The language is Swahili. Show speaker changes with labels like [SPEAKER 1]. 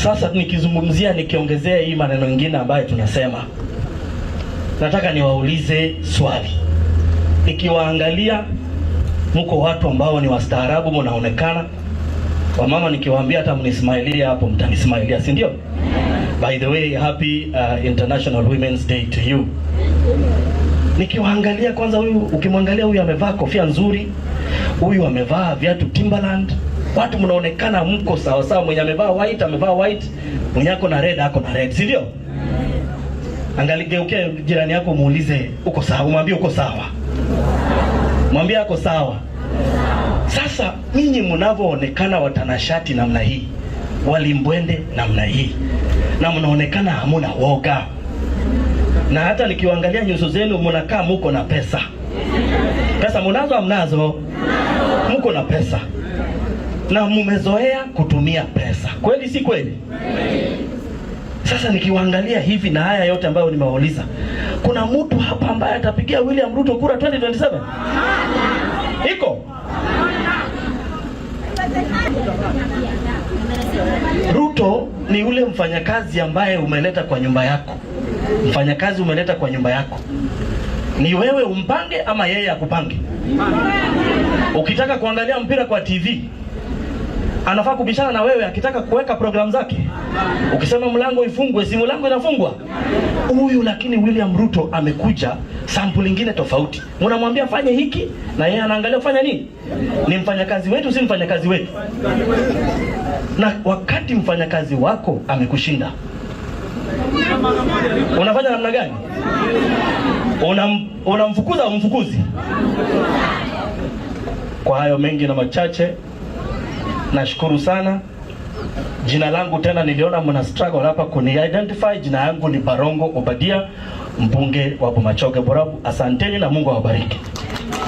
[SPEAKER 1] Sasa nikizungumzia, nikiongezea hii maneno mengine ambayo tunasema, nataka niwaulize swali. Nikiwaangalia mko watu ambao ni wastaarabu, mnaonekana wamama, nikiwaambia hata mnismailia hapo, mtanismailia, si ndio? By the way, happy International Women's Day to you. Nikiwaangalia kwanza, huyu ukimwangalia huyu amevaa kofia nzuri, huyu amevaa viatu Timberland. Watu mnaonekana mko sawa sawa. Mwenye amevaa white amevaa white, mwenye ako na red ako na red, si ndio? Angalia, geukia jirani yako muulize uko sawa, umwambie uko sawa, mwambie ako sawa. Sasa nyinyi mnavyoonekana watanashati namna hii, walimbwende namna hii, na mnaonekana hamuna woga, na hata nikiwaangalia nyuso zenu mnakaa muko na pesa. Pesa munazo hamnazo? Muko na pesa na mumezoea kutumia pesa, kweli si kweli? Sasa nikiwaangalia hivi na haya yote ambayo nimewauliza, kuna mtu hapa ambaye atapigia William Ruto kura 2027? Iko? Ruto ni yule mfanyakazi ambaye umeleta kwa nyumba yako. Mfanyakazi umeleta kwa nyumba yako, ni wewe umpange ama yeye akupange? Ukitaka kuangalia mpira kwa TV anafaa kubishana na wewe akitaka kuweka programu zake. Ukisema mlango ifungwe, si mlango inafungwa? Huyu lakini William Ruto amekuja sampuli ingine tofauti. Mnamwambia fanye hiki na yeye anaangalia kufanya nini? Ni mfanyakazi wetu, si mfanyakazi wetu? Na wakati mfanyakazi wako amekushinda, unafanya namna gani? Unamfukuza umfukuzi? Kwa hayo mengi na machache, nashukuru sana. Jina langu tena, niliona mna struggle hapa kuni identify. Jina yangu ni Barongo Obadia, mbunge wa Bomachoge Borabu. Asanteni na Mungu awabariki.